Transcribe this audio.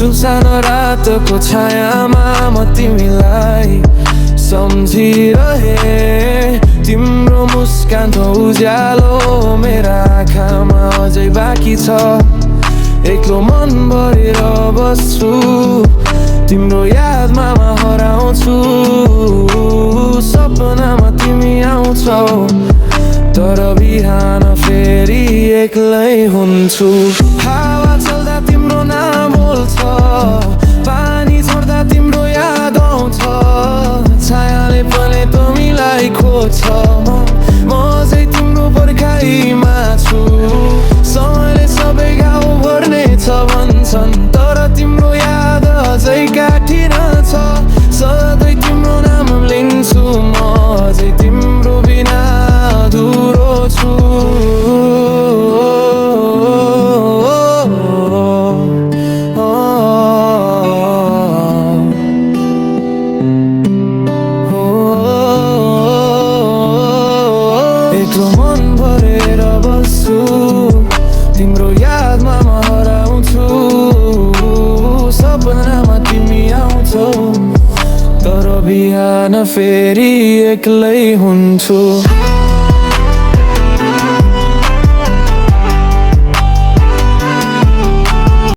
जुन सानो रातको छायामा म तिमीलाई सम्झिरहे तिम्रो मुस्कानको उज्यालो मेरा आँखामा अझै बाँकी छ एक्लो मन भरेर बस्छु तिम्रो यादमा म हराउँछु सपनामा तिमी आउँछौ तर बिहान फेरि एक्लै हुन्छु हावा चल्दा तिम्रो नाम बोल्छ पानी झर्दा तिम्रो याद आउँछ छायाले पनि तिमीलाई खोज्छ म चाहिँ तिम्रो पर्खाइमा छु समयले सबै घाउ भर्नेछ भन्छन् तर तिम्रो याद अझै काटिन छ सधैँ तिम्रो नाम लिन्छु म अझै तिम्रो बिना अधुरो छु एक्लो मन भरेर बस्छु तिम्रो यादमा म हराउँछु सपनामा तिमी आउँछौ तर बिहान फेरि एक्लै हुन्छु